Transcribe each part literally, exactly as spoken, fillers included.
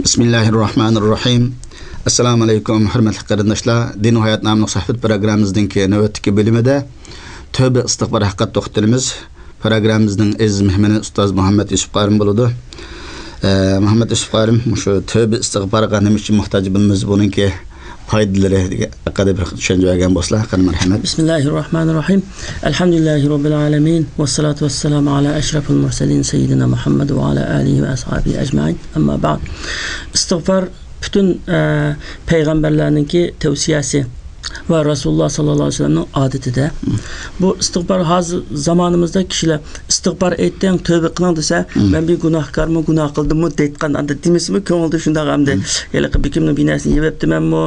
بىسمىللاھىررەھمانىررەھىم. ئەسسالامۇ ئەلەيكۇم، ھۆرمەتلىك قېرىنداشلار. دىن ۋە ھايات ناملىق سۆھبەت پروگراممىمىزنىڭكى نۆۋەتتىكى بۆلۈمىدە تۆۋبە ئىستىغپار ھەققىدە توختىلىمىز. پروگراممىمىزنىڭ ئەزىز مېھمىنى ئۇستاز مۇھەممەد يۈسۈپ قارىم بولىدۇ. ئە، مۇھەممەد يۈسۈپ قارىم، مۇشۇ تۆۋبە ئىستىغپارغا نېمە ئۈچۈن موھتاج بولىمىز، بۇنىڭكى پايدىلىرى ھەققىدە بىر چۈشەنچە بەرگەن بولسىلا، قېنى، مەرھەمەت. بىسمىللاھىررەھمانىررەھىم. ئەلھەمدۇلىللاھى رەببىل ئالەمىن. ۋەسسالاتۇ ۋەسسالامۇ ئالا ئەشرەفىل مۇرسەلىن سەييىدىنا مۇھەممەد ۋە ئالا ئالىھى ۋە ئەسھابىھى ئەجمەئىن. ئەمما بەئد. ئىستىغپار پۈتۈن، ئە، پەيغەمبەرلەرنىڭكى تەۋسىيەسى ۋە رەسۇلۇللا ساللاللاھۇ ئەلەيھى ۋەسەللەمنىڭ ئادىتىدە. بۇ ئىستىغپار ھازىر زامانىمىزدا كىشىلەر ئىستىغپار ئېيتىڭ، تۆۋبە قىلىڭ دېسە، مەن بىر گۇناھكارمۇ، گۇناھ قىلدىممۇ دەيدىغان، ئاندىن دېمىسىمۇ كۆڭلىدە شۇنداق ئەمدى، ھېلىقى بېكىمنىڭ بىناسىنى يېپىپتىمەنمۇ،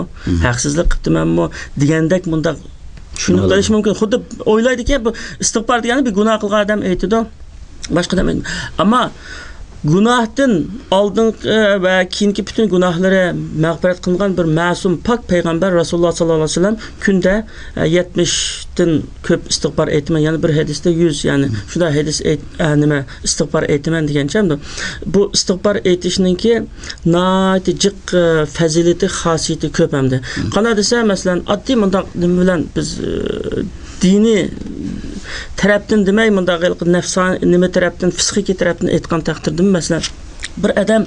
ھەقسىزلىق قىپتىمەنمۇ دېگەندەك مۇنداق چۈشىنىپ قېلىشى مۇمكىن. خۇددى ئويلايدىكى، بۇ ئىستىغپار دېگەننى بىر گۇناھ قىلغان ئادەم ئېيتىدۇ. باشقا ئادەم ئېيتىدۇ. ئەمما گۇناھتىن ئالدىنقى ۋە كېيىنكى پۈتۈن گۇناھلىرى مەغپىرەت قىلىنغان بىر مەسۇم پاك پەيغەمبەر رەسۇلۇللا ساللاللاھۇ ئەلەيھى ۋەسەللەم كۈندە، ئە، يەتمىشتىن كۆپ ئىستىغپار ئېيتىمەن. يەنە بىر ھەدىستە يۈز، يەنى شۇنداق ھەدىس ئېيت-، ئە، نېمە، ئىستىغپار ئېيتىمەن دېگەنچە ئەمدى. بۇ ئىستىغپار ئېيتىشنىڭكى ناھايىتى جىق، ئە، پەزىلىتى، خاسىيىتى كۆپ ئەمدى. قانداق دېسە، مەسىلەن، ئاددىي مۇنداق نېمە بىلەن بىز، ئە، دىنىي تەرەپتىن دېمەي، مۇنداق ھېلىقى نەپسانىي نېمە تەرەپتىن، پسىخىكىي تەرەپتىن ئېيتقان تەقدىردىمۇ، مەسىلەن، بىر ئادەم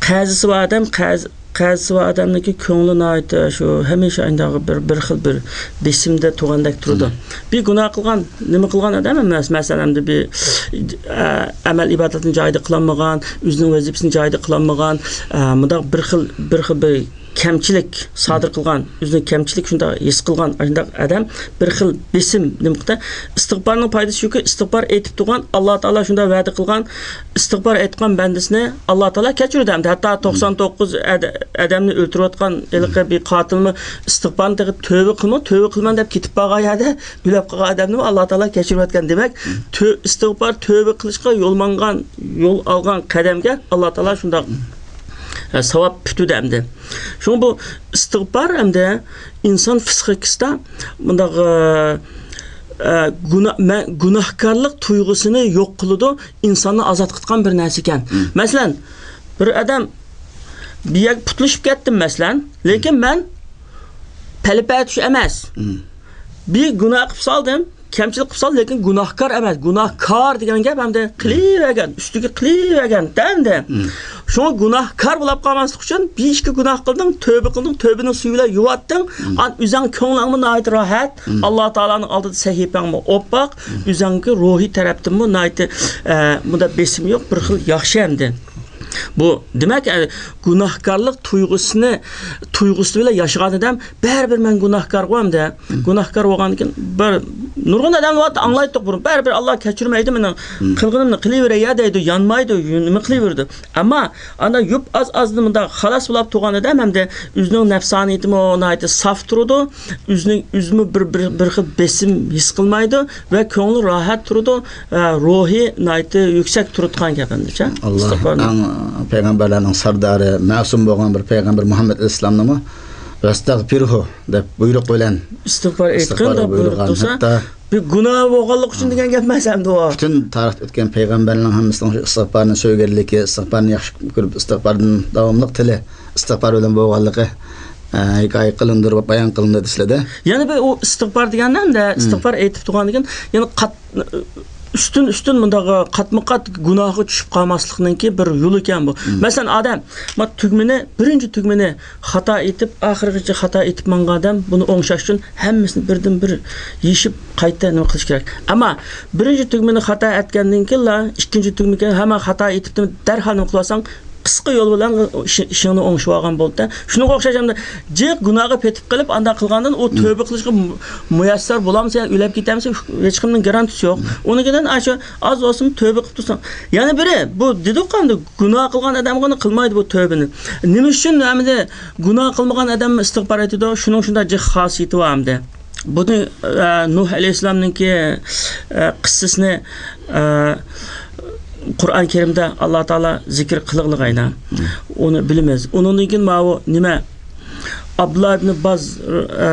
قەزىسى بار ئادەم، قەز-، قەزىسى بار ئادەمنىڭكى كۆڭلى ناھايىتى شۇ ھەمىشە ئاينداغ بىر، بىر خىل بىر بېسىمدە تۇرغاندەك تۇرىدۇ. بىر گۇناھ قىلغان، نېمە قىلغان ئادەم ئەمەس، مەسىلەن، ئەمدى بىر، ئە، ئەمەل ئىبادەتنى جايىدا قىلالمىغان، ئۆزىنىڭ ۋەزىپىسىنى جايىدا قىلالمىغان، ئە، مۇنداق بىر خىل، بىر خىل بىر كەمچىلىك سادىر قىلغان، ئۆزىنىڭ كەمچىلىك شۇنداق ھېس قىلغان، ئاشۇنداق ئادەم بىر خىل بېسىم نېمە قىلدى. ئىستىغپارنىڭ پايدىسى شۇكى، ئىستىغپار ئېيتىپ تۇرغان، ئاللا تائالا شۇنداق ۋەدە قىلغان، ئىستىغپار ئېيتقان بەندىسىنى ئاللا تائالا كەچۈرىدۇ. ئەمدى ھەتتا توقسان توققۇز ئەد-، ئادەمنى ئۆلتۈرۈۋاتقان ھېلىقى بىر قاتىلمۇ ئىستىغپارنى تېخى تۆۋە قىلمۇ، تۆۋە قىلىمەن دەپ كېتىپ بارغان يەردە ئۆلۈپ قالغان ئادەمنىمۇ ئاللا تائالا كەچۈرۈۋەتكەن. دېمەك، تۆ-، ئىستىغپار تۆۋە قىلىشقا يول ماڭغان، يول ئالغان قەدەمگە ئاللا تائالا شۇنداق، ئە، ساۋاب پۈتىدۇ ئەمدى. شۇڭا بۇ ئىستىغپار ئەمدى ئىنسان پسىخىكىسىدا مۇنداق، ئە، ئە، گۇنا-، مەن، گۇناھكارلىق تۇيغۇسىنى يوق قىلىدۇ، ئىنساننى ئازاد قىلىدىغان بىر نەرسە ئىكەن. مەسىلەن، بىر ئادەم بىر يەرگە پۇتلىشىپ كەتتىم، مەسىلەن، لېكىن مەن پەلىپەتۈش ئەمەس. بىر گۇناھ قىلىپ سالدىم، كەمچىلىك قىلىپ سالدىم، لېكىن گۇناھكار ئەمەس، گۇناھكار دېگەن گەپ ئەمدى قىلىۋەرگەن، ئۈستىگە قىلىۋەرگەن دەمدى. شۇڭا گۇناھكار بولاپ قالماسلىق ئۈچۈن بىر ئىككى گۇناھ قىلدىڭ، تۆبە قىلدىڭ، تۆبىنىڭ سۈيى بىلەن يۇۋاتتىڭ، ئان ئۆزۈڭ كۆڭلۈڭمۇ ناھايىتى راھەت، ئاللا تائالانىڭ ئالدىدا سەھىپەڭمۇ ئوپپاق، ئۆزۈڭكى روھىي تەرەپتىنمۇ ناھايىتى، ئە، مۇنداق بېسىم يوق، بىر خىل ياخشى ئەمدى. بۇ، دېمەك، ئە، گۇناھكارلىق تۇيغۇسىنى، تۇيغۇسى بىلەن ياشىغان ئادەم، بەرىبىر مەن گۇناھكارغۇ ئەمدى. گۇناھكار بولغاندىن كېيىن، بىر نۇرغۇن ئادەم بار، ئاڭلايتتۇق بۇرۇن، بەرىبىر ئاللا كەچۈرمەيدۇ، مېنىڭ قىلغىنىمنى قىلىۋېرەي يا دەيدۇ، يانمايدۇ، نېمە قىلىۋېرىدۇ. ئەمما ئانا يۇپ ئاز-ئازدىن مۇنداق خالاس بولاپ تۇرغان ئادەم ئەمدى ئۆزىنىڭ نەپسانىيىتىمۇ ناھايىتى ساپ تۇرىدۇ، ئۆزىنىڭ، ئۆزىمۇ بىر، بىر، بىر خىل بېسىم ھېس قىلمايدۇ. ۋە كۆڭلى راھەت تۇرىدۇ، ئە، روھى ناھايىتى يۈكسەك تۇرىدىغان گەپ ئەمدىچە. ئاللا ئىستىغپارنى. ئەڭ پەيغەمبەرلەرنىڭ سەردارى، مەسۇم بولغان بىر پەيغەمبەر مۇھەممەد ئەلەيھىسسالامنىمۇ «ۋەستەغفىرۇھ» دەپ بۇيرۇق بىلەن ئىستىغپار ئېيتقىن ئىستىغپار دەپ بۇيرۇغان. بۇيرۇق تۇرسا، ھەتتا بىر گۇناھ بولغانلىقى ئۈچۈن دېگەن گەپ ئەمەس ئەمدى ئۇ. پۈتۈن تارىختا ئۆتكەن پەيغەمبەرلەرنىڭ ھەممىسىنىڭ شۇ ئىستىغپارنى سۆيگەنلىكى، ئىستىغپارنى ياخشى كۆرۈپ، ئىستىغپاردىن داۋاملىق تىلى ئىستىغپار بىلەن بولغانلىقى، ئە، ھېكايە قىلىندى، بايان قىلىندى دېسىلىدە. يەنە بىر ئۇ ئىستىغپار دېگەندە ئەمدى ئىستىغپار ئېيتىپ تۇرغاندىن كېيىن يەنە قات-، ئۈستۈن، ئۈستۈن مۇنداق قاتمۇ قات گۇناھقا چۈشۈپ قالماسلىقنىڭكى بىر يولى ئىكەن بۇ. مەسىلەن، ئادەم ما تۈگمىنى، بىرىنچى تۈگمىنى خاتا ئېتىپ، ئاخىرغىچە خاتا ئېتىپ ماڭغان ئادەم بۇنى ئوڭشاش ئۈچۈن ھەممىسىنى بىردىن بىر يېشىپ قايتا نېمە قىلىش كېرەك. ئەمما بىرىنچى تۈگمىنى خاتا ئەتكەندىن كېيىنلا ئىككىنچى تۈگمىگە ھەممە خاتا ئېتىپتىمەن، دەرھال نېمە قىلىۋالساڭ، قىسقا يول بىلەن ئىشى-، ئىشىڭنى ئوڭشىۋالغان بولدى. شۇنىڭغا ئوخشاش ئەمدى جىق گۇناھقا پېتىپ قېلىپ، ئانداق قىلغاندىن ئۇ تۆبە قىلىشقا مۇ-، مۇيەسسەر بولامسەن، ئۆلۈپ كېتەمسەن، ھېچكىمنىڭ گارانتىسى يوق. ئۇنىڭ كېيىن ئاشۇ ئاز بولسىمۇ تۆبە قىلىپ تۇرساڭ. يەنە بىرى، بۇ دېدۇق ئەمدى، گۇناھ قىلغان ئادەم غىنى قىلمايدۇ بۇ تۆبىنى. نېمە ئۈچۈن ئەمدى گۇناھ قىلمىغان ئادەم ئىستىغپار ئېيتىدۇ؟ شۇنىڭ شۇنداق جىق خاسىيىتى بار ئەمدى. بۇنى، ئە، نۇھ ئەلەيھىسسالامنىڭكى، ئە، قىسسىسىنى، ئە، قۇرئان كەرىمدە ئاللا تائالا زىكىر قىلغىلىغاينا. ئۇنى بىلىمىز. ئۇنىڭدىن كېيىن ماۋۇ نېمە؟ ئابدۇللا ئىبنى باز، ئە،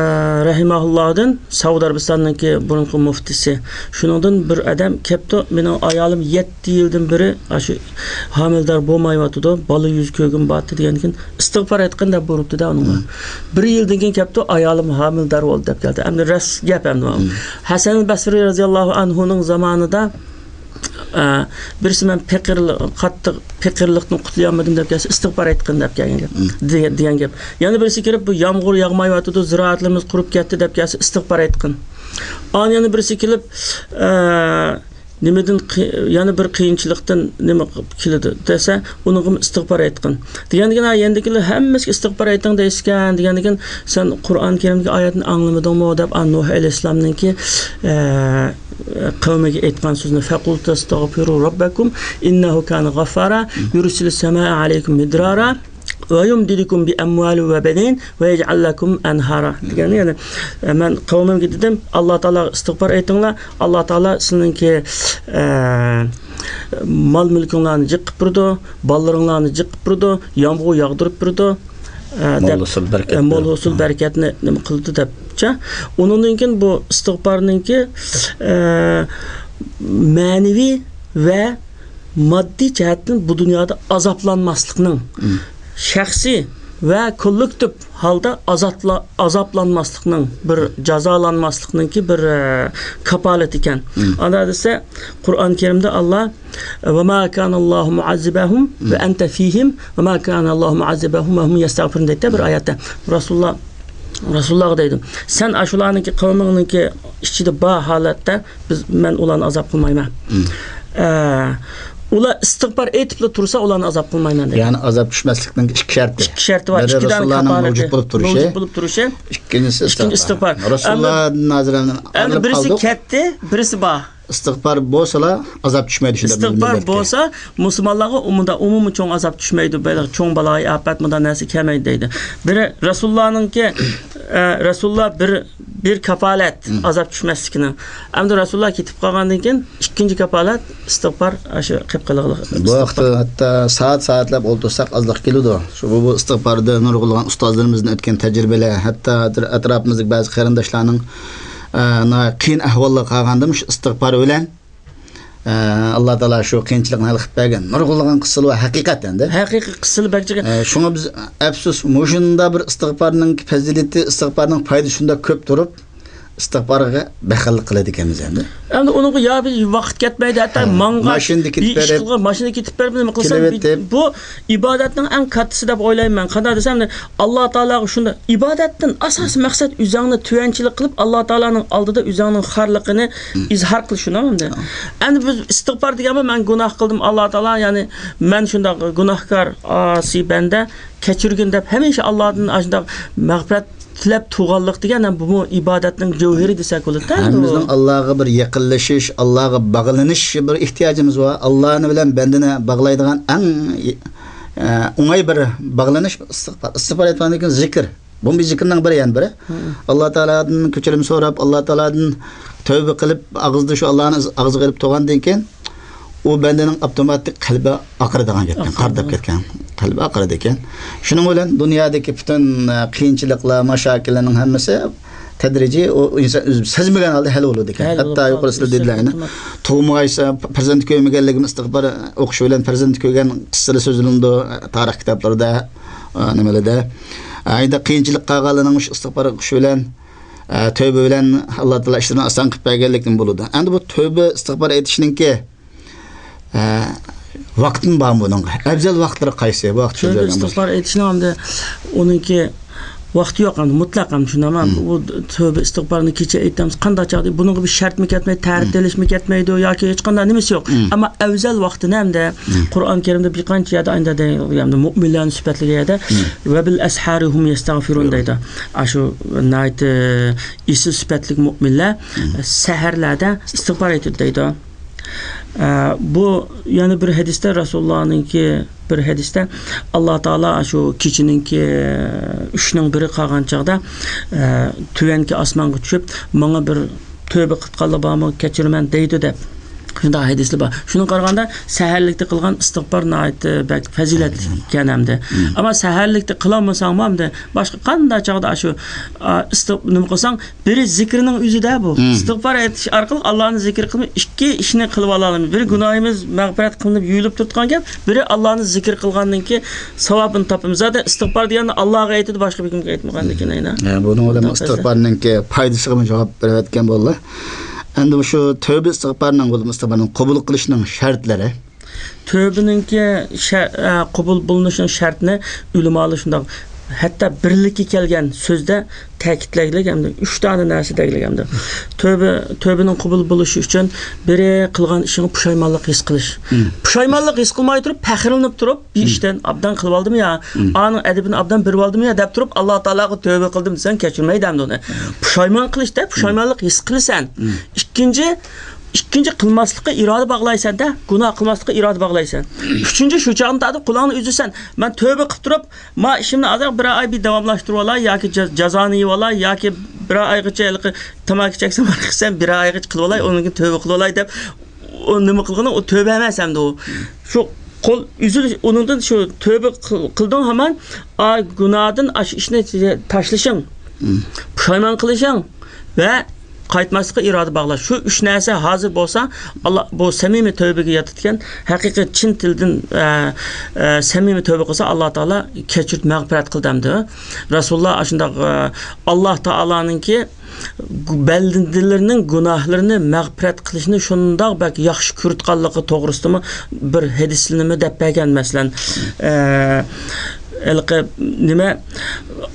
رەھىمەھۇللاھدىن، سەئۇدى ئەرەبىستاننىڭكى بۇرۇنقى مۇفتىسى، شۇنىڭدىن بىر ئادەم كەپتۇ، مېنىڭ ئايالىم يەتتە يىلدىن بېرى ئاشۇ ھامىلىدار بولمايۋاتىدۇ، بالا يۈز كۆرگۈم بارتى دېگەندىن كېيىن، ئىستىغپار ئېيتقىن دەپ بۇيرۇپتۇ-دە ئۇنىڭغا. بىر يىلدىن كېيىن كەپتۇ، ئايالىم ھامىلىدار بولدى دەپ كەلدى. ئەمدى راست گەپ ئەمدى بۇ. ھەسەن بەسرى رەزىياللاھۇ ئەنھۇنىڭ زامانىدا، ئە، بىرسى مەن پېقىرلىق، قاتتىق پېقىرلىقتىن قۇتۇلالمىدىم دەپ كەلسە، ئىستىغپار ئېيتقىن دەپ كەلگەن گەپ. دېگەن، دېگەن گەپ. يەنە بىرسى كېلىپ، بۇ يامغۇر ياغمايۋاتىدۇ، زىرائەتلىرىمىز قۇرۇپ كەتتى دەپ كەلسە، ئىستىغپار ئېيتقىن. ئاندىن يەنە بىرسى كېلىپ، ئە، نېمىدىن قى-، يەنە بىر قىيىنچىلىقتىن نېمە قىلىپ كېلىدۇ دېسە، ئۇنىڭغىمۇ ئىستىغپار ئېيتقىن. دېگەندىكىن، ھە، يەنىدىكىلەر ھەممىسىگە ئىستىغپار ئېيتىڭ دەيسىكەن، دېگەندىكىن، سەن قۇرئان كەرىمدىكى ئايەتنى ئاڭلىمىدىڭمۇ دەپ، ئا، نۇھ ئەلەيھىسسالامنىڭكى، ئە، قەۋمىگە ئېيتقان سۆزىنى، فەقۇل تەستەغفىرۇ رەببەكۇم ئىننەھۇ كانە غەففارا يۇرسىلىس سەمائە ئەلەيكۇم مىدرارا ۋە يۇمدىدكۇم بى ئەمۋالى ۋە بەنىن ۋە يەجئەل لەكۇم ئەنھارا دېگەن، يەنى، ئە، مەن قەۋمىمگە دېدىم، ئاللا تائالاغا ئىستىغپار ئېيتىڭلار، ئاللا تائالا سىلىنىڭكى، ئە، مال مۈلكۈڭلارنى جىق قىلىپ بېرىدۇ، بالىلىرىڭلارنى جىق قىلىپ بېرىدۇ، يامغۇر ياغدۇرۇپ بېرىدۇ، ئە، مول دەپ، ھوسۇل بەرىكەت ئە، مول بېرىدۇ. ھوسۇل بەرىكەتنى نېمە قىلىدۇ دەپچە. ئۇنىڭدىن كېيىن بۇ ئىستىغپارنىڭكى، ئە، مەنىۋى ۋە ماددىي جەھەتتىن بۇ دۇنيادا ئازابلانماسلىقنىڭ، شەخسىي ۋە كوللېكتىپ ھالدا ئازابلا-، ئازابلانماسلىقنىڭ بىر، جازالانماسلىقنىڭكى بىر، ئە، كاپالىتى ئىكەن. ئانا دېسە، قۇرئان كەرىمدە ئاللا، «ۋە ما كانەللاھۇ مۇئەززىبەھۇم ۋە ئەنتە فىھىم ۋە ما كانەللاھۇ مۇئەززىبەھۇم ۋە ھۇم يەستەغفىرۇن» دەيدۇ بىر ئايەتتە. رەسۇلۇللا، رەسۇلۇللاغا دەيدۇ، سەن ئاشۇلارنىڭكى قەۋمىڭنىڭكى ئىچىدە بار ھالەتتە بىز، مەن ئۇلارنى ئازاب قىلمايمەن. ئە، ئۇلار ئىستىغپار ئېيتىپلا تۇرسا، ئۇلارنى ئازاب قىلمايمەن دەيدۇ. يەنى ئازاب چۈشمەسلىكنىڭ ئىككى شەرتى. ئىككى شەرتى بار. بىرى ئىككى دانە رەسۇلۇللانىڭ كاپالىتى. مەۋجۇت بولۇپ تۇرۇشى. مەۋجۇت بولۇپ تۇرۇشى. ئىككىنچىسى ئىككىنچى ئىستىغپار. ئىستىغپار. رەسۇلۇللادىن ھازىر ئەمدى ئەمدى ئايرىلىپ بىرسى قالدۇق. كەتتى، بىرسى بار. ئىستىغپار بولسىلا ئازاب چۈشمەيدۇ، شۇنداق ئىستىغپار بىلىنگەن گەپكە. بولسا، مۇسۇلمانلارغا ئۇ مۇنداق ئومۇمىي چوڭ ئازاب چۈشمەيدۇ، بەلكى چوڭ بالايىئاپەت مۇنداق نەرسە كەلمەيدۇ دەيدۇ. بىرى رەسۇلۇللانىڭكى، ئە، رەسۇلۇللا بىر، بىر كاپالەت ئازاب چۈشمەسلىكىنىڭ. ئەمدى رەسۇلۇللا كېتىپ قالغاندىن كېيىن ئىككىنچى كاپالەت ئىستىغپار، ئاشۇ قىلىپ قېلىغلىق بۇ ئىستىغپار. ھەقتە ھەتتا سائەت-سائەتلەپ ئولتۇرساق ئازلىق كېلىدۇ. شۇ، بۇ، بۇ ئىستىغپاردا نۇرغۇنلىغان ئۇستازلىرىمىزدىن ئۆتكەن تەجرىبىلەر، ھەتتا ھازىر ئەتراپىمىزدىكى بەزى قېرىنداشلارنىڭ، ئە، ناھايىتى قىيىن ئەھۋاللارغا قالغاندا مۇشۇ ئىستىغپار بىلەن، ئە، ئاللا تائالا شۇ قىيىنچىلىقنى ھەل قىلىپ بەرگەن. نۇرغۇنلىغان قىسسىلار ھەقىقەت ئەمدى. ھەقىقىي قىسسىلار بەك جىق. ئە، شۇڭا بىز، ئەپسۇس، مۇشۇنداق بىر ئىستىغپارنىڭ پەزىلىتى، ئىستىغپارنىڭ پايدىسى شۇنداق كۆپ تۇرۇپ، ئىستىغپارغا بەخىللىك قىلىدىكەنمىز ئەمدى. ئەمدى ئۇنىڭغا يا بىر ۋاقىت كەتمەيدۇ، ھەتتا ھە، ماڭغان، ماشىنىدا كېتىپ بىر ئىش بېرىپ، قىلغان، ماشىنىدا كېتىپ بېرىپ، نېمە قىلسام، كېلىۋېتىپ. بۇ ئىبادەتنىڭ ئەڭ كاتتىسى دەپ ئويلايمەن مەن. قانداق دېسەم، ئاللا تائالاغا شۇنداق، ئىبادەتتىن ئاساسىي مەقسەت ئۆزۈڭنى تۆۋەنچىلىك قىلىپ، ئاللا تائالانىڭ ئالدىدا ئۆزۈڭنىڭ خارلىقىنى ئىزھار قىلىش، شۇنداقمۇ ئەمدى؟ ئەمدى بىز ئىستىغپار دېگەنمۇ، مەن گۇناھ قىلدىم، ئاللا تائالا، يەنى مەن شۇنداق گۇناھكار، ئاسىي بەندە، كەچۈرگىن دەپ ھەمىشە ئاللادىن ئاشۇنداق مەغپىرەت تىلەپ تۇرغانلىق دېگەن، بۇمۇ ئىبادەتنىڭ جەۋھىرى دېسەك بولىدۇ-دە، ھەممىمىزنىڭ بۇ. ئاللاغا بىر يېقىنلىشىش، ئاللاغا باغلىنىش بىر ئېھتىياجىمىز بار. ئاللانى بىلەن بەندىنى باغلايدىغان ئەڭ، ئە، ئوڭاي بىر باغلىنىش ئىستىغپار. ئىستىغپار ئېيتقاندىن كېيىن زىكىر. بۇمۇ زىكىرنىڭ بىرى، يەنە بىرى. ئاللا تائالادىن كەچۈرۈم سوراپ، ئاللا تائالادىن تەۋبە قىلىپ، ئاغزىدا شۇ ئاللانى ئاغزىغا ئېلىپ تۇرغاندىن كېيىن، ئۇ بەندىنىڭ ئاپتوماتىك قەلبى ئاقىرىدىغان گەپكەن، قاقىرىدىغان. قارىداپ كەتكەن. قەلبى ئاقىرىدىكەن. شۇنىڭ بىلەن دۇنيادىكى پۈتۈن، ئە، قىيىنچىلىقلار، ماشاكىللارنىڭ ھەممىسى تەدرىجىي، ئۇ ئىنسان ئۆزى سەزمىگەن ھالدا ھەل بولىدىكەن. ھەل بولىدۇ، ھەتتا يۇقىرىسىدا دېدىلەر، يەنە تۇغمىغايسا، پەرزەنت كۆرمىگەنلىكىم ئىستىغپار ئوقۇش بىلەن پەرزەنت كۆرگەن قىسسىلىر سۆزلىنىدۇ، تارىخ كىتابلىرىدا، ئە، نېمىلىدە. ئە، ئەينىدە قىيىنچىلىق قالغانلارنىڭ مۇشۇ ئىستىغپار ئوقۇش بىلەن، ئە، تەۋبە بىلەن ئاللا تائالا ئىشلىرىنى ئاسان قىلىپ بەرگەنلىكتىن بولىدۇ. ئەمدى بۇ تەۋبە ئىستىغپار ئېيتىشنىڭكى، ئە، ۋاقتىمۇ بارمۇ بۇنىڭغا؟ ئەۋزەل ۋاقىتلىرى قايسى؟ بۇ ۋاقىت تەۋبە سۆزلەنگەن ئىستىغپار ئېيتىشنىڭ ئەمدى ئۇنىڭكى ۋاقتى يوق ئەمدى، مۇتلەق ئەمدى شۇنداقمۇ؟ بۇ تەۋبە ئىستىغپارنى كېچە ئېيتامىز، قانداق چاغدا؟ بۇنىڭغا بىر شەرتمۇ كەتمەيدۇ، تەرەت ئېلىشمۇ كەتمەيدۇ ياكى ھېچقانداق نېمىسى يوق. ئەمما ئەۋزەل ۋاقتىنى ئەمدى قۇرئان كەرىمدە بىر قانچە يەردە ئاينىدا دەيدۇ، يەنى مۆمىنلەرنى سۈپەتلىگەن يەردە، «ۋە بىل ئەسھارى ھۇم يەستەغفىرۇن» دەيدۇ. ئاشۇ ناھايىتى ئېسىل سۈپەتلىك مۆمىنلەر سەھەرلەردە ئىستىغپار ئېيتىدۇ دەيدۇ. ئە، بۇ يەنە بىر ھەدىستە رەسۇلۇللانىڭكى بىر ھەدىستە، ئاللا تائالا شۇ كېچىنىڭكى ئۈچنىڭ بىرى قالغان چاغدا، ئە، تۆۋەنكى ئاسمانغا چۈشۈپ، ماڭا بىر تۆبە قىلغانلار بارمۇ، كەچۈرىمەن دەيدۇ دەپ. شۇنداق ھەدىسلەر بار. شۇنىڭغا قارىغاندا سەھەرلىكتە قىلغان ئىستىغپار ناھايىتى بەك پەزىلەتلىك ئىكەن ئەمدى. ئەمما سەھەرلىكتە قىلالمىساڭمۇ ئەمدى باشقا قانداق چاغدا شۇ، ئا، ئىستىغ-، نېمە قىلساڭ، بىرى زىكىرنىڭ ئۆزىدە بۇ. مم. ئىستىغپار ئېيتىش ئارقىلىق ئاللانى زىكىر قىلىپ، ئىككى ئىشنى قىلىپ ئالالمايمىز. بىرى گۇناھىمىز مەغپىرەت قىلىنىپ يۇيۇلۇپ تۇرىدىغان گەپ، بىرى ئاللانى زىكىر قىلغاندىن كېيىن ساۋابىنى تاپىمىز. زادى ئىستىغپار دېگەننى ئاللاغا ئېيتىدۇ، باشقا بىر كىمگە ئېيتمىغاندىكىن ئەينە. يا، بۇنىڭ بىلەن ئىستىغپارنىڭكى پايدىسىغىمۇ جاۋاب بېرىۋەتكەن بولدى. ئەمدى مۇشۇ تۆبە ئىستىغپارنىڭ بولۇپمۇ ئىستىغپارنىڭ قوبۇل قىلىشنىڭ شەرتلىرى. تۆبىنىڭكى شە-، ئە، قوبۇل بولۇنۇشىنىڭ شەرتىنى ئۆلىمالار شۇنداق، ھەتتا بىرلىككە كەلگەن سۆزدە تەكىتلەيلىك ئەمدى، ئۈچ دانە نەرسە دەيلىك ئەمدى. تۆبە، تۆبىنىڭ قوبۇل بولۇشى ئۈچۈن بىرى، قىلغان ئىشىڭغا پۇشايمانلىق ھېس قىلىش. مم. پۇشايمانلىق ھېس قىلماي تۇرۇپ، پەخىرلىنىپ تۇرۇپ، بىر مم. ئىشتىن ئابدان قىلىۋالدىم يا، مم. ئانىڭ ئەدىپىنى ئابدان بېرىۋالدىم يا دەپ تۇرۇپ، ئاللا تائالاغا تۆبە قىلدىم دېسەڭ، كەچۈرمەيدۇ ئەمدى ئۇنى. مم. پۇشايمان قىلىشتا، پۇشايمانلىق ھېس قىلىسەن. مم. ئىككىنچى، ئىككىنچى، قىلماسلىققا ئىرادە باغلايسەن-دە، گۇناھ قىلماسلىققا ئىرادە باغلايسەن. ئۈچىنچى، شۇ چاغنى تارتىپ قولۇڭنى ئۈزىسەن. مەن تۆبە قىلىپ تۇرۇپ، ما ئىشىمنى ئازراق بىر ئاي بىر داۋاملاشتۇرۇۋالاي ياكى جا-، جازانى يېۋالاي ياكى بىر ئايغىچە ھېلىقى تاماكا چەكسەم، قىلسام، بىر ئايغىچە قىلىۋالاي، ئۇنىڭ كېيىن تۆبە قىلىۋالاي دەپ، ئۇ نېمە قىلغىنى، ئۇ تۆبە ئەمەس ئەمدى ئۇ. شۇ قول ئۈزۈلۈش، ئۇنىڭدىن شۇ تۆبە قىل-، قىلدىڭ ھامان، ئا، گۇناھتىن ئاشۇ ئىشنى تاشلىشىڭ، مم. پۇشايمان قىلىشىڭ ۋە قايتماسلىققا ئىرادە باغلاش. شۇ ئۈچ نەرسە ھازىر بولسا، ئاللا، بۇ سەمىمىي تۆبىگە ياتىدىكەن. ھەقىقىي چىن تىلدىن، ئە، ئە، سەمىمىي تۆبە قىلسا، ئاللا تائالا كەچۈرۈپ مەغپىرەت قىلدى ئەمدى. رەسۇلۇللا ئاشۇنداق، ئە، ئاللا تائالانىڭكى بەندىلىرىنىڭ گۇناھلىرىنى مەغپىرەت قىلىشنى شۇنداق بەك ياخشى كۆرىدىغانلىقى توغرىسىدىمۇ بىر ھەدىسنىمۇ دەپ بەرگەن. مەسىلەن، ئە، ھېلىقى نېمە،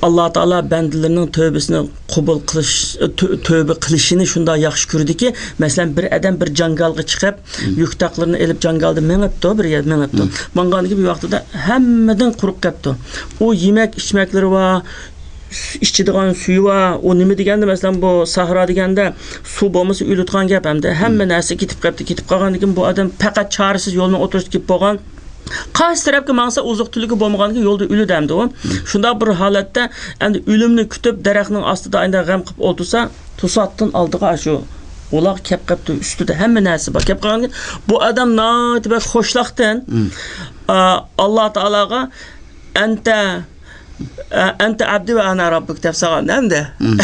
ئاللا تائالا بەندىلىرىنىڭ تۆبىسىنى قوبۇل قىلىش، تۆ-، تۆبە قىلىشىنى شۇنداق ياخشى كۆرىدۇكى، مەسىلەن، بىر ئادەم بىر جاڭگالغا چىقىپ، مم. يۈك تاقلىرىنى ئېلىپ جاڭگالدا مېڭىپتۇ، بىر يەر مېڭىپتۇ. مم. ماڭغاندىكىن بىر ۋاقتىدا ھەممىدىن قۇرۇق قېپتۇ. ئۇ يېمەك ئىچمەكلىرى بار، ئىچىدىغان سۈيى بار. ئۇ نېمە دېگەندە، مەسىلەن، بۇ ساھرا دېگەندە سۇ بولمىسا ئۆلىدىغان گەپ ئەمدى. ھەممە مم. نەرسە كېتىپ قاپتۇ. كېتىپ قالغاندىن كېيىن بۇ ئادەم پەقەت چارىسىز يولنىڭ ئوتتۇرىسىدا كېلىپ بولغان. قايسى تەرەپكە ماڭسا ئوزۇق تۈلۈكى بولمىغاندىن كېيىن يولدا ئۆلىدۇ ئەمدى ئۇ. مم. شۇنداق بىر ھالەتتە ئەمدى ئۆلۈمنى كۈتۈپ دەرەخنىڭ ئاستىدا ئايدا غەم قىلىپ ئولتۇرسا، توساتتىن ئالدىغا شۇ ئۇلاغ كەپ قاپتۇ، ئۈستىدە ھەممە نەرسە بار. كەپ قالغاندىن كېيىن بۇ ئادەم ناھايىتى بەك خۇشلۇقتىن، مم. ئا، ئاللا تائالاغا ئەنتە، ئە، ئەنتە ئەبدى ۋە ئەنە رەببۇك دەپ سالغان ئەمدى. مم.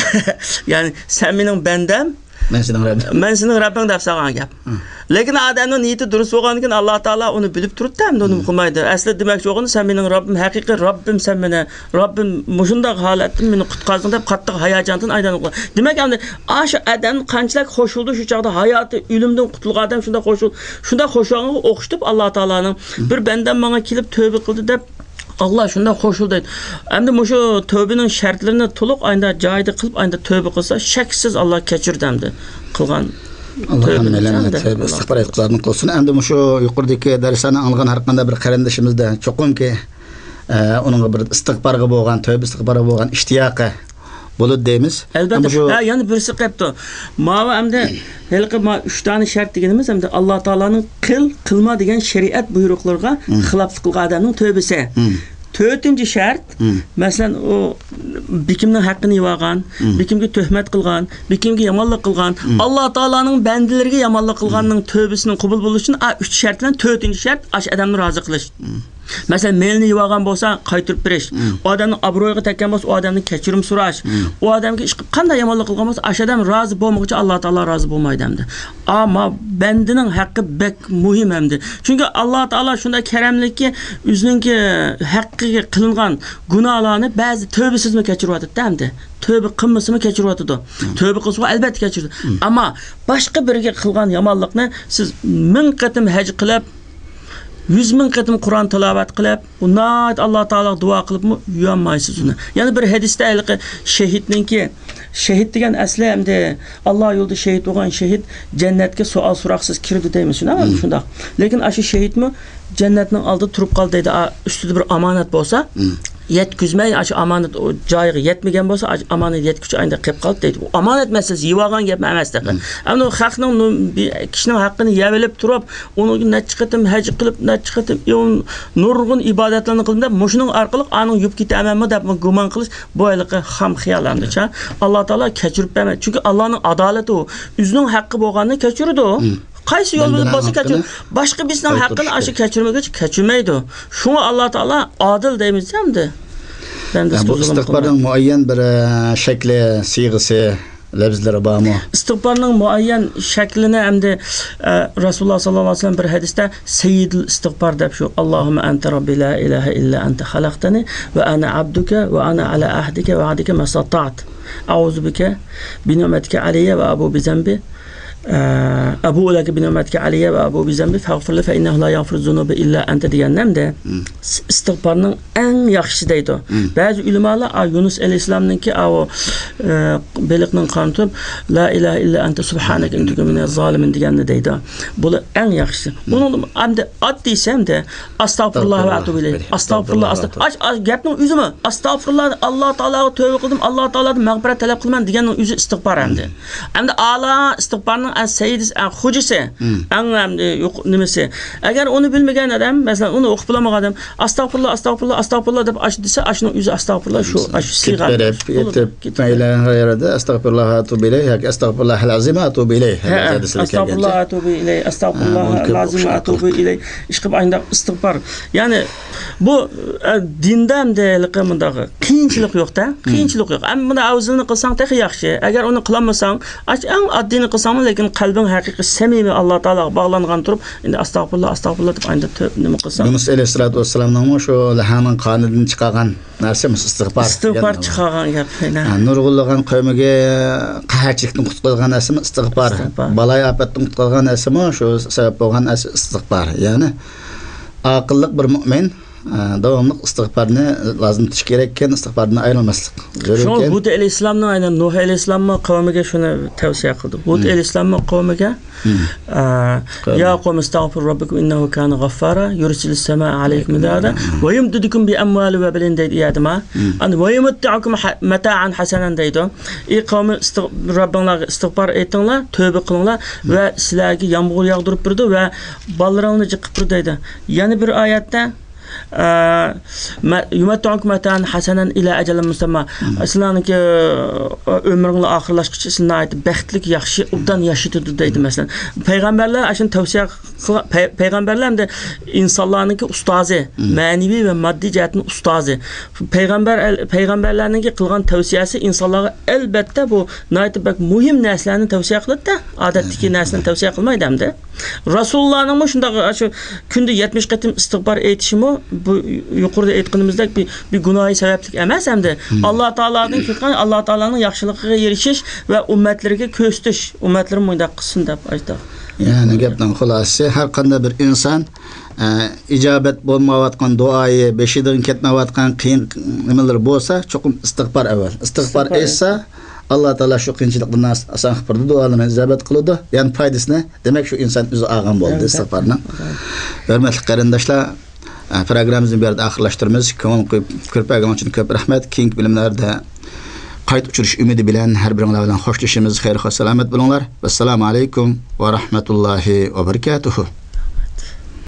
يەنى سەن مېنىڭ بەندەم، مەن سېنىڭ رەببىڭ. مەن سېنىڭ رەببىڭ دەپ سالغان گەپ. مم. لېكىن ئادەمنىڭ نىيىتى دۇرۇس بولغاندىكىن ئاللا تائالا ئۇنى بىلىپ تۇرۇپتۇ ئەمدى ئۇنى مم. قىلمايدۇ. ئەسلى دېمەكچى بولغىنى سەن مېنىڭ رەببىم، ھەقىقىي رەببىم سەن مېنى، رەببىم مۇشۇنداق ھالەتتىن مېنى قۇتقاردىڭ دەپ قاتتىق ھاياجاندىن ئايلانغان. دېمەك ئەمدى ئاشۇ ئادەم قانچىلىك خۇش بولدى شۇ چاغدا ھاياتى ئۆلۈمدىن قۇتۇلغان ئادەم شۇنداق خۇش بول-، شۇنداق خۇش بولغانغا ئوخشىتىپ ئاللا تائالانىڭ مم. بىر بەندەم ماڭا كېلىپ تۆبە قىلدى دەپ ئاللا شۇنداق خۇش بولدى دەيدۇ. ئەمدى مۇشۇ تۆبىنىڭ شەرتلىرىنى تولۇق ئايدا جايىدا قىلىپ، ئايدا تۆبە قىلسا، شەكسىز ئاللا كەچۈرىدۇ ئەمدى قىلغان ئاللا تۆبىنى ھەممەيلەننى ئەمدى. تۆبە ئىستىغپار ئېتىقادىنى قىلسۇن. ئەمدى مۇشۇ يۇقىرىدىكى دەرسلەرنى ئاڭلىغان ھەر قانداق بىر قېرىندىشىمىزدا چوقۇمكى، ئە، ئۇنىڭغا بىر ئىستىغپارغا بولغان، تۆبە ئىستىغپارغا بولغان ئىشتىياقى بولىدۇ دەيمىز. ئەلۋەتتە. ئەمما شۇ ھە، يەنە بىرسى قېپتۇ. ماۋۇ ئەمدى ھېلىقى ما ئۈچ دانە شەرت دېگىنىمىز ئەمدى ئاللا تائالانىڭ قىل، قىلما دېگەن شەرىئەت بۇيرۇقلىرىغا مم. خىلاپلىق قىلغان ئادەمنىڭ تۆبىسى. مم. تۆتىنچى شەرت، مم. مەسىلەن، ئۇ بىكىمنىڭ ھەققىنى يېۋالغان، مم. بىكىمگە تۆھمەت قىلغان، بىكىمگە يامانلىق قىلغان، مم. ئاللا تائالانىڭ بەندىلىرىگە يامانلىق قىلغاننىڭ مم. تۆبىسىنىڭ قوبۇل بولۇشى ئۈچىنچى شەرت بىلەن تۆتىنچى شەرت ئاشۇ ئادەمنى رازى قىلىش. مم. مەسىلەن، مېلىنى يېۋالغان بولسا، قايتۇرۇپ بېرىش. مم. ئۇ ئادەمنىڭ ئابرۇيىغا تەگكەن بولسا، ئۇ ئادەمدىن كەچۈرۈم سوراش. مم. ئۇ ئادەمگە ئىشقىلىپ قانداق يامانلىق قىلغان بولسا، ئاشۇ ئادەم رازى بولمىغۇچە ئاللا تائالا رازى بولمايدۇ ئەمدى. ئەمما بەندىنىڭ ھەققى بەك مۇھىم ئەمدى. چۈنكى ئاللا تائالا شۇنداق كەرەملىككى، ئۆزىنىڭكى ھەققىگە قىلىنغان گۇناھلارنى بەزى تۆبىسىزمۇ كەچۈرۈۋاتىدۇ ئەمدى. تۆبە قىلمىسىمۇ كەچۈرۈۋاتىدۇ. مم. تۆبە قىلسىغۇ ئەلۋەتتە كەچۈرىدۇ. مم. ئەمما باشقا بىرىگە قىلغان يامانلىقنى سىز مىڭ قېتىم ھەج قىلىپ، يۈز مىڭ قېتىم قۇرئان تىلاۋەت قىلىپ، ئۇ ناھايىتى ئاللا تائالاغا دۇئا قىلىپمۇ يۇيالمايسىز ئۇنى. يەنە بىر ھەدىستە ھېلىقى شېھىتنىڭكى، شېھىت دېگەن ئەسلى ئەمدى ئاللا يولىدا شېھىت بولغان شېھىت جەننەتكە سوئال سوراقسىز كىرىدۇ دەيمىز، شۇنداقمۇ؟ مم. شۇنداق. لېكىن ئاشۇ شېھىتمۇ جەننەتنىڭ ئالدىدا تۇرۇپ قالدى دەيدۇ، ئا، ئۈستىدە بىر ئامانەت بولسا، مم. يەتكۈزمەي، ئاشۇ ئامانەت ئۇ جايىغا يەتمىگەن بولسا، ئاشۇ ئامانەت يەتكۈچە ئايدا قېلىپ قالدى دەيدۇ. ئۇ ئامانەت مەسىلىسى، يېۋالغان گەپ ئەمەس تېخى. مم. ئەمدى ئۇ خەقنىڭ نۇ-، بى-، كىشىنىڭ ھەققىنى يەۋېلىپ تۇرۇپ، ئۇنىڭ نەچچە قېتىم ھەج قىلىپ، نەچچە قېتىم ئۇ نۇرغۇن ئىبادەتلەرنى قىلدىم دەپ، مۇشۇنىڭ ئارقىلىق ئانىڭ يۇيۇپ كېتەمەنمۇ دەپ گۇمان قىلىش، بۇ ھېلىقى خام خىيال ئەمدىچە. ئاللا تائالا كەچۈرۈپ بەرمەيدۇ. چۈنكى ئاللانىڭ ئادالىتى ئۇ. ئۆزىنىڭ ھەققى بولغاننى كەچۈرىدۇ. مم. قايسى يول بىلەن بولسا كەچۈر-، باشقا بىرسىنىڭ ھەققىنى ئاشۇ كەچۈرمىگۈچە كەچۈرمەيدۇ. شۇڭا ئاللا تائالا ئادىل دەيمىز ئەمدى. بەندىسىگە بۇ زۇلۇم ئىستىغپارنىڭ مۇئەييەن بىر، ئە، شەكلى، سىيغىسى، لەپزلىرى بارمۇ؟ ئىستىغپارنىڭ مۇئەييەن شەكلىنى ئەمدى، ئە، رەسۇلۇللا ساللاللاھۇ ئەلەيھى ۋەسەللەم بىر ھەدىستە سەييىدۇل ئىستىغپار دەپ شۇ، اللهم أنت ربي لا إله إلا أنت خلقتني وأنا عبدك وأنا على عهدك ووعدك ما استطعت أعوذ بك بنعمتك علي وأبوء بذنبي أبوء لك بنعمتك علي وأبوء بذنبي فاغفر لي فإنه لا يغفر الذنوب إلا أنت دېگەن نەمدە؟ ئىستىغپارنىڭ ئەڭ ياخشىسى دەيدۇ. بەزى ئۆلىمالار، ئا، يۇنۇس ئەلەيھىسسالامنىڭكى، ئاۋۇ، ئە، بېلىقنىڭ قارنىدا تۇرۇپ، لا ئىلاھە ئىللا ئەنتە سۇبھانەكە ئىننى كۇنتۇ مىنەز زالىمىن دېگەننى دەيدۇ. بۇلار ئەڭ ياخشىسى. بۇنىڭدا ئەمدى ئاددىيسى ئەمدى ئەستەغفىرۇللاھ ۋە ئەتۇبۇ ئىلەيھ. ئەستەغفىرۇللاھ، ئەستەغ-، ئاش-، ئاش-، گەپنىڭ ئۆزىمۇ، ئەستەغفىرۇللاھ، ئاللا تائالاغا تۆبە قىلدىم، ئاللا تائالادىن مەغپىرەت تەلەپ قىلىمەن دېگەننىڭ ئۆزى ئىستىغپار ئەمدى. ئەمدى ئالا ئىستىغپارنىڭ ئەڭ سەييىدىسى، ئەڭ خوجىسى، ئەڭ ئەمدى يۇق-، نېمىسى. ئەگەر ئۇنى بىلمىگەن ئادەم، مەسىلەن، ئۇنى ئوقۇپ بولالمىغان ئادەم، ئەستەغپىرۇللاھ، ئەستەغپىرۇللاھ، ئەستەغپىرۇللاھ دەپ ئاشۇ دېسە، ئاشۇنىڭ ئۆزى ئەستەغپىرۇللاھ، شۇ، ئاشۇ سىيغە. كېتىپ بېرىپ، يېتىپ، مەيلى ھەر يەردە ئەستەغپىرۇللاھ ئەتۇبۇ ئىلەيھ ياكى ئەستەغپىرۇللاھ لازىم ئەتۇبۇ ئىلەيھ. ھە، ئەستەغپىرۇللاھ ئەتۇبۇ ئىلەيھ، ئەستەغپىرۇللاھ لازىم ئەتۇبۇ ئىلەيھ. ئىشقىلىپ ئانداق ئىستىغپار. يەنى بۇ، ئە، دىندا ئەمدى ھېلىقى مۇنداق قىيىنچىلىق يوق-دە، قىيىنچىلىق يوق. ئەمما بۇنى ئەۋزىلىنى قىلساڭ تېخى ياخشى. ئەگەر ئۇنى قىلالمىساڭ، ئاشۇ ئەڭ ئاددىينى قىلساڭمۇ، لېكىن قەلبىڭ ھەقىقىي سەمىمىي ئاللا تائالاغا باغلانغان تۇرۇپ، ئەمدى ئەستەغپىرۇللاھ، ئەستەغپىرۇللاھ دەپ ئاندىن تۆ-، نېمە قىلساڭ. يۇنۇس ئەلەيھىسسالاتۇ ۋەسسالامنىڭمۇ شۇ لەھەڭنىڭ قانىدىن چىقارغان نەرسە ئىستىغپار. ئىستىغپار چىقارغان گەپ، ھە. ھە، نۇرغۇنلىغان قەۋمىگە قەھەرچىلىكتىن قۇتقۇزغان نەرسىمۇ ئىستىغپار. ئىستىغپار. بالايىئاپەتتىن قۇتقۇزغان نەرسىمۇ شۇ سەۋەب بولغان نەرسە ئىستىغپار. يەنى ئاقىللىق بىر مۇئمىن، ئە، داۋاملىق ئىستىغپارنى لازىم تۇتۇش كېرەككەن، ئىستىغپاردىن ئايرىلماسلىق زۆرۈركەن. شۇڭا ھۇد ئەلەيھىسسالامنىڭ، ئەينەن نۇھ ئەلەيھىسسالاممۇ قەۋمىگە شۇنى تەۋسىيە قىلدى. ھۇد ئەلەيھىسسالاممۇ قەۋمىگە ئە، يا قوم ئىستەغفىرۇ رەببىكۇم ئىننەھۇ كانە غەففارا يۇرسىلىس سەمائە ئەلەيكۇم مىدرارا ۋە يۇمدىدكۇم بىئەمۋالىن ۋە بەنىن دەيدۇ ئۇ يەردىمۇ. ئەمدى ۋە يۇمەتتىئكۇم ھە-، مەتائەن ھەسەنەن دەيدۇ. ئى قەۋمى، ئىستىغ-، رەببىڭلارغا ئىستىغپار ئېيتىڭلار، تۆبە قىلىڭلار ۋە سىلەرگە يامغۇر ياغدۇرۇپ بېرىدۇ ۋە بالىلىرىڭلارنى جىق قىلىپ بېرىدۇ دەيدۇ. يەنە بىر ئايەتتە، ئە، مە-، يۇمەتتىئكۇم مەتائەن ھەسەنەن ئىلە ئەجەلىن مۇسەمما. سىلەرنىڭكى، ئە، ئۆمرۈڭلار ئاخىرلاشقىچە سىلەرنى ناھايىتى بەختلىك، ياخشى، ئوبدان ياشىتىدۇ دەيدۇ، مەسىلەن. پەيغەمبەرلەر ئاشۇنى تەۋسىيە قىلغان، پەي-، پەيغەمبەرلەر ئەمدى ئىنسانلارنىڭكى ئۇستازى، مەنىۋى ۋە ماددىي جەھەتتىن ئۇستازى. پەيغەمبەر، پەيغەمبەرلەرنىڭكى قىلغان تەۋسىيەسى ئىنسانلارغا ئەلبەتتە بۇ ناھايىتى بەك مۇھىم نەرسىلەرنى تەۋسىيە قىلىدۇ-دە، ئادەتتىكى نەرسىنى تەۋسىيە قىلمايدۇ ئەمدى. رەسۇلۇللانىڭمۇ شۇنداق، شۇ كۈندە يەتمىش قېتىم ئىستىغپار ئېيتىشىمۇ، بۇ يۇقىرىدا ئېيتقىنىمىزدەك بىر، بىر گۇناھى سەۋەبلىك ئەمەس ئەمدى. ئاللا تائالادىن كۈتكەن، ئاللا تائالانىڭ ياخشىلىقىغا ئېرىشىش ۋە ئۈممەتلىرىگە كۆرسىتىش، ئۈممەتلىرىم مۇنداق قىلسۇن دەپ ئاشۇنداق. يەنى گەپنىڭ خۇلاسىسى، ھەر قانداق بىر ئىنسان، ئە، ئىجابەت بولمايۋاتقان دۇئايى، بېشىدىن كەتمەيۋاتقان قىيىن نېمىلىرى بولسا، چوقۇم ئىستىغپار ئەۋۋەل. ئىستىغپار ئېيتسا، ئاللا تائالا شۇ قىيىنچىلىقلىرىنى ئاس-، ئاسان قىلىپ بېرىدۇ، دۇئالىرىنى ئىجابەت قىلىدۇ. يەنى پايدىسىنى، دېمەك، شۇ ئىنسان ئۆزى ئالغان بولدى ئىستىغپارنىڭ. ھۆرمەتلىك قېرىنداشلار، ئە، پروگراممىمىزنى بۇ يەردە ئاخىرلاشتۇرىمىز. كۆڭۈل قويۇپ كۆرۈپ بەرگىنىڭ ئۈچۈن كۆپ رەھمەت. كېيىنكى بۆلۈملەردە قايتا ئۇچرىشىش ئۈمىدى بىلەن ھەر بىرىڭلار بىلەن خوشلىشىمىز. خەير خوش سالامەت بولۇڭلار. ۋەسسالامۇ ئەلەيكۇم ۋە رەھمەتۇللاھى ۋە بەرىكاتۇھۇ.